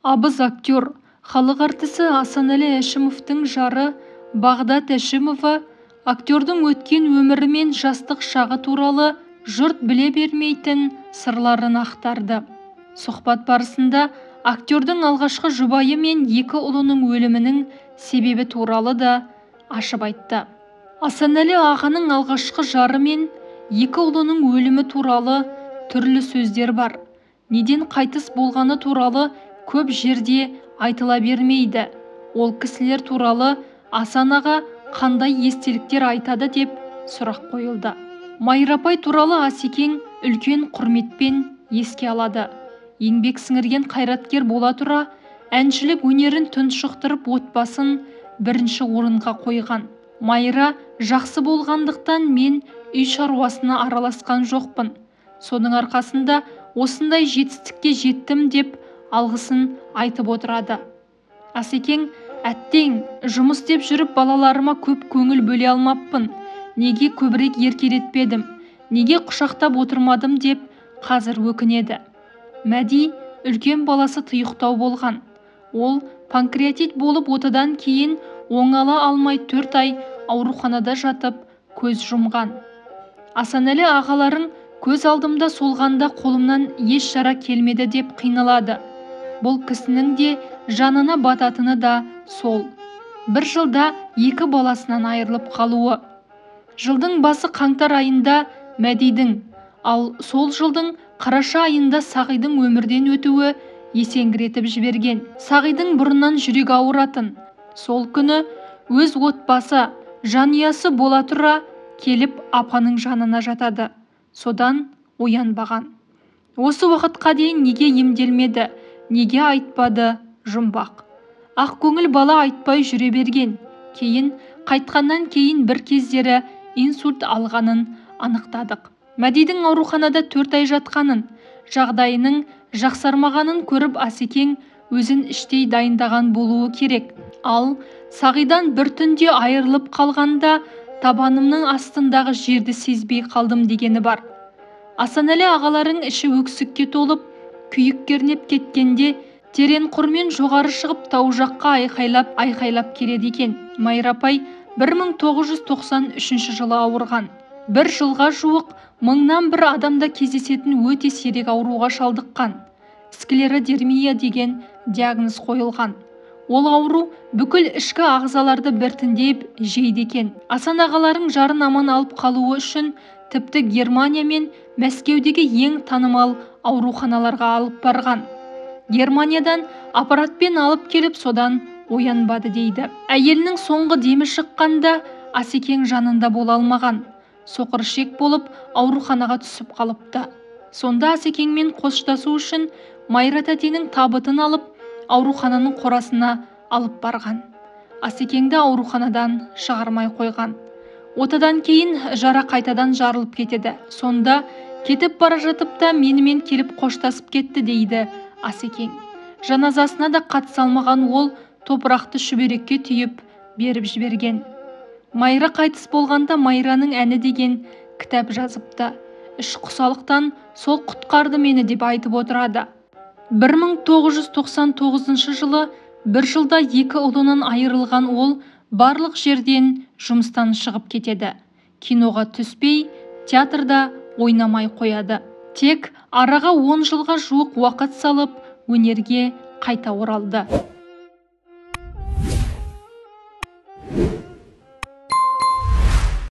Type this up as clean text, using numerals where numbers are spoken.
Абыз актер, халық әртісі Асанәлі Әшімовтің жары Бағдат Әшімова актердің өткен өмірі мен жастық шағы туралы жұрт біле бермейтін сырларын ақтарды. Сұхбат барысында актердің алғашқы жұбайы мен екі ұлының өлімінің себебі туралы да ашып айтты. Асанәлі ағаның алғашқы жары мен екі ұлының өлімі туралы түрлі сөздер бар. Неден қайтыс болғаны туралы көп жерде айтыла бермейді. Ол кісілер туралы Асан аға қандай естеліктер айтады деп сұрақ қойылды. Майра апай туралы Асекең үлкен құрметпен еске алады. Еңбек сіңірген қайраткер бола тұра, әншілік өнерін тұншықтырып отбасын бірінші орынға қойған. Майра жақсы болғандықтан мен үй шаруасына араласқан жоқпын. Соның арқасында осындай жетістікке жеттім деп алғысын айтып отырады. Асекең, әттең, жұмыс істеп жүріп балаларыма көп көңіл бөле алмаппын. Неге көбірек еркелетпедім, неге құшақтап отырмадым деп қазір өкінеді. Мәди үлкен баласы тұйықтау болған. Ол панкреатит болып отадан кейін оңала алмай 4 ай ауруханада жатып көз жұмған. Асанәлі ағаларың көз алдымда солғанда қолымнан еш шара келмеді деп қиналады. Бұл кісінің де жанына бататыны да сол. Бір жылда екі баласынан айырылып қалуы. Жылдың басы қаңтар айында Мәдидің, ал сол жылдың қараша айында Сағидың өмірден өтуі есеңгіретіп жіберген. Сағидың бұрыннан жүрегі ауыратын. Сол күні өз отбасы, жанұясы бола тұра келіп апаның жанына жатады. Содан оянбаған. Осы уақытқа дейін неге емделмеді, неге айтпады жұмбақ. Ақ көңіл бала айтпай жүре берген. Кейін, қайтқаннан кейін бір кездері инсульт алғанын анықтадық. Мәдидің ауруханада 4 ай жатқанын, жағдайының жақсармағанын көріп Асекең өзін іштей дайындаған болуы керек. Ал Сағидан бір түнде айырылып қалғанда табанымның астындағы жерді сезбей қалдым дегені бар. Асанәлі ағаларың іші өксікке толып, күйік кернеп кеткенде теренқұрмен жоғары шығып тау жаққа айқайлап келеді екен. Майра апай 1993 жылы ауырған. Бір жылға жуық мыңнан бір адамда кездесетін өте сирек ауруға шалдыққан. Склеродермия деген диагноз қойылған. Ол ауру бүкіл ішкі ағзаларды біртіндеп жейді екен. Асан ағаларың жарын аман алып қалуы үшін тіпті Германия мен Мәскеудегі ең танымал ауруханаларға алып барған. Германиядан аппаратпен алып келіп, содан оянбады дейді. Әйелінің соңғы демі шыққанда Асекең жанында бола алмаған. Соқыр ішек болып ауруханаға түсіп қалыпты. Сонда Асекеңмен қоштасу үшін Майра тәтенің табытын алып, аурухананың қорасына алып барған. Асекеңді ауруханадан шығармай қойған. Отадан кейін жара қайтадан жарылып кетеді. Сонда кетіп бара жатып та менімен келіп қоштасып кетті дейді Асекең. Жаназасына да қатыса алмаған ол топырақты шүберекке түйіп беріп жіберген. Майра қайтыс болғанда Майраның әні деген кітап жазыпты. Іш құсалықтан сол құтқарды мені деп айтып отырады. 1999 жылы бір жылда екі ұлынан айырылған ол барлық жерден жұмыстан шығып кетеді. Киноға түспей, театрда ойнамай қояды. Тек араға 10 жылға жуық уақыт салып, өнерге қайта оралды.